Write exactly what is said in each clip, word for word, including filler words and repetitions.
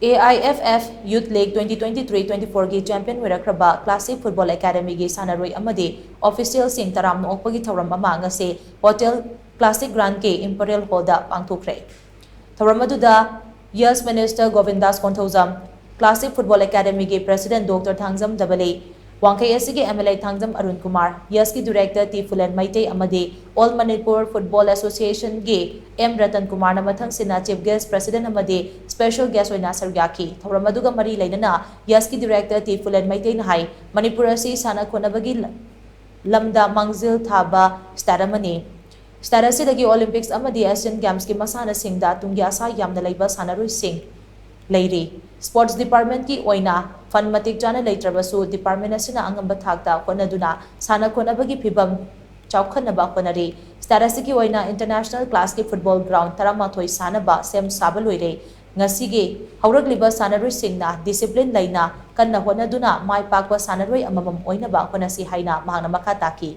A I F F Youth League twenty twenty-three twenty-fourꯒꯤ champion ꯑꯣꯏꯔꯛꯈ꯭ꯔꯕ Classic Football Academyꯒꯤ ꯁꯥꯟꯅꯔꯣꯏ ꯑꯃꯗꯤ officialꯁꯤꯡ ꯇꯔꯥꯝꯅ ꯑꯣꯛꯄꯒꯤ ꯊꯧꯔꯝ ꯑꯃ ꯉꯁꯤ Hotel Classic Grandꯀꯤ Imperial Hallꯗ ꯄꯥꯡꯊꯣꯛꯈ꯭ꯔꯦ꯫ ꯊꯧꯔꯝ ꯑꯗꯨꯗ Youth Minister ꯒꯣꯕꯤꯟꯗꯥꯁ Konthoujam, Classic Football Academyꯒꯤ President Doctor Thangjam ꯗꯕꯂꯤ, Wangkhei S ꯁꯤꯒꯤ M L A Thangjam Arun Kumar, ꯌꯁꯀꯤ director ꯇꯤ ꯐꯨꯂꯦꯟ ꯃꯩꯇꯩ ꯑꯃꯗꯤ All Manipur Football Associationꯒꯤ ꯑꯦꯝ ꯔꯇꯟ ꯀꯨꯃꯥꯔꯅ ꯃꯊꯪꯁꯤꯟꯅ chief guest, president ꯑꯃꯗꯤ special guest ꯑꯣꯏꯅ ꯁꯔꯨꯛ ꯌꯥꯈꯤ꯫ ꯊꯧꯔꯝ ꯑꯗꯨꯒ ꯃꯔꯤ ꯂꯩꯅꯅ ꯌꯁꯀꯤ director ꯇꯤ ꯐꯨꯂꯦꯟ ꯃꯩꯇꯩꯅ ꯍꯥꯏ, ꯃꯅꯤꯄꯨꯔ ꯑꯁꯤ ꯁꯥꯟꯅ ꯈꯣꯠꯅꯕꯒꯤ ꯂꯝꯗ ꯃꯥꯡꯖꯤꯜ ꯊꯥꯕ state ꯑꯃꯅꯤ꯫ State ꯑꯁꯤꯗꯒꯤ Olympics ꯑꯃꯗꯤ Asian Gamesꯀꯤ ꯃꯁꯥꯟꯅꯁꯤꯡꯗ ꯇꯨꯡꯒꯤ ꯑꯁꯥ ꯌꯥꯝꯅ ꯂꯩꯕ ꯁꯥꯟꯅꯔꯣꯏꯁꯤꯡ ꯂꯩꯔꯤ꯫ Sports departmentꯀꯤ ꯑꯣꯏꯅ fund ꯃꯇꯤꯛ ꯆꯥꯅ ꯂꯩꯇ꯭ꯔꯕꯁꯨ, department ꯑꯁꯤꯅ ꯑꯉꯝꯕ ꯊꯥꯛꯇ ꯍꯣꯠꯅꯗꯨꯅ ꯁꯥꯟꯅ ꯈꯣꯠꯅꯕꯒꯤ ꯐꯤꯚꯝ ꯆꯥꯎꯈꯠꯅꯕ ꯍꯣꯠꯅꯔꯤ꯫ State ꯑꯁꯤꯒꯤ ꯑꯣꯏꯅ international classꯀꯤ football ground ꯇꯔꯥꯃꯥꯊꯣꯏ ꯁꯥꯅꯕ ꯁꯦꯝ ꯁꯥꯕ ꯂꯣꯏꯔꯦ꯫ ꯉꯁꯤꯒꯤ ꯍꯧꯔꯛꯂꯤꯕ ꯁꯥꯟꯅꯔꯣꯏꯁꯤꯡꯅ discipline ꯂꯩꯅ ꯀꯟꯅ ꯍꯣꯠꯅꯗꯨꯅ ꯃꯥꯏ ꯄꯥꯛꯄ ꯁꯥꯟꯅꯔꯣꯏ ꯑꯃꯃꯝ ꯑꯣꯏꯅꯕ ꯍꯣꯠꯅꯁꯤ ꯍꯥꯏꯅ ꯃꯍꯥꯛꯅ ꯃꯈꯥ ꯇꯥꯈꯤ꯫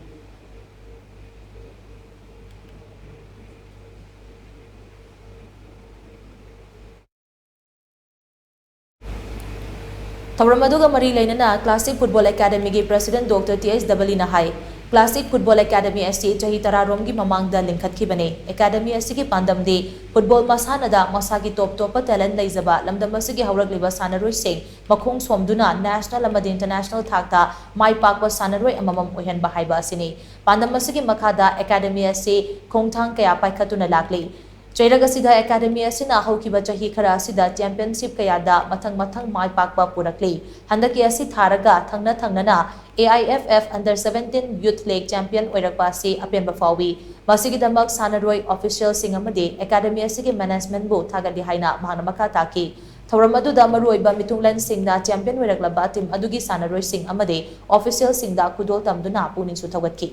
ꯊꯧꯔꯝ ꯑꯗꯨꯒ ꯃꯔꯤ ꯂꯩꯅꯅ Classic Football Academyꯒꯤ President Doctor ꯇꯤ ꯑꯩꯆ ꯗꯕꯂꯤꯅ ꯍꯥꯏ, Classic Football Academy ꯑꯁꯤ ꯆꯍꯤ ꯇꯔꯥ ꯔꯣꯝꯒꯤ ꯃꯃꯥꯡꯗ ꯂꯤꯡꯈꯠꯈꯤꯕꯅꯤ꯫ Academy ꯑꯁꯤꯒꯤ ꯄꯥꯟꯗꯝꯗꯤ football ꯃꯁꯥꯟꯅꯗ ꯃꯁꯥꯒꯤ top ꯇꯣꯞꯄ talent ꯂꯩꯖꯕ ꯂꯝꯗꯝ ꯑꯁꯤꯒꯤ ꯍꯧꯔꯛꯂꯤꯕ ꯁꯥꯟꯅꯔꯣꯏꯁꯤꯡ ꯃꯈꯣꯡ ꯁꯣꯝꯗꯨꯅ national ꯑꯃꯗꯤ international ꯊꯥꯛꯇ ꯃꯥꯏ ꯄꯥꯛꯄ ꯁꯥꯟꯅꯔꯣꯏ ꯑꯃꯃꯝ ꯑꯣꯏꯍꯟꯕ ꯍꯥꯏꯕ ꯑꯁꯤꯅꯤ꯫ ꯄꯥꯟꯗꯝ ꯑꯁꯤꯒꯤ ꯃꯈꯥꯗ academy ꯑꯁꯤ ꯈꯣꯡꯊꯥꯡ ꯀꯌꯥ ꯄꯥꯏꯈꯠꯇꯨꯅ ꯂꯥꯛꯂꯤ꯫ ꯆꯩꯔꯛ ꯑꯁꯤꯗ academy ꯑꯁꯤꯅ ꯍꯧꯈꯤꯕ ꯆꯍꯤ ꯈꯔ ꯑꯁꯤꯗ championship ꯀꯌꯥꯗ ꯃꯊꯪ ꯃꯊꯪ ꯃꯥꯏ ꯄꯥꯛꯄ ꯄꯨꯔꯛꯂꯤ꯫ ꯍꯟꯗꯛꯀꯤ ꯑꯁꯤ ꯊꯥꯔꯒ ꯊꯪꯅ ꯊꯪꯅꯅ A I F F Under seventeen Youth League champion ꯑꯣꯏꯔꯛꯄ ꯑꯁꯤ ꯑꯄꯦꯟꯕ ꯐꯥꯎꯏ꯫ ꯃꯁꯤꯒꯤꯗꯃꯛ ꯁꯥꯟꯅꯔꯣꯏ, officialꯁꯤꯡ ꯑꯃꯗꯤ academy ꯑꯁꯤꯒꯤ managementꯕꯨ ꯊꯥꯒꯠꯂꯤ ꯍꯥꯏꯅ ꯃꯍꯥꯛꯅ ꯃꯈꯥ ꯇꯥꯈꯤ꯫ ꯊꯧꯔꯝ ꯑꯗꯨꯗ ꯃꯔꯨꯑꯣꯏꯕ ꯃꯤꯊꯨꯡꯂꯦꯟꯁꯤꯡꯅ champion ꯑꯣꯏꯔꯛꯂꯕ team ꯑꯗꯨꯒꯤ ꯁꯥꯟꯅꯔꯣꯏꯁꯤꯡ ꯑꯃꯗꯤ officialꯁꯤꯡꯗ ꯈꯨꯗꯣꯜ ꯇꯝꯗꯨꯅ ꯄꯨꯛꯅꯤꯡꯁꯨ ꯊꯧꯒꯠꯈꯤ꯫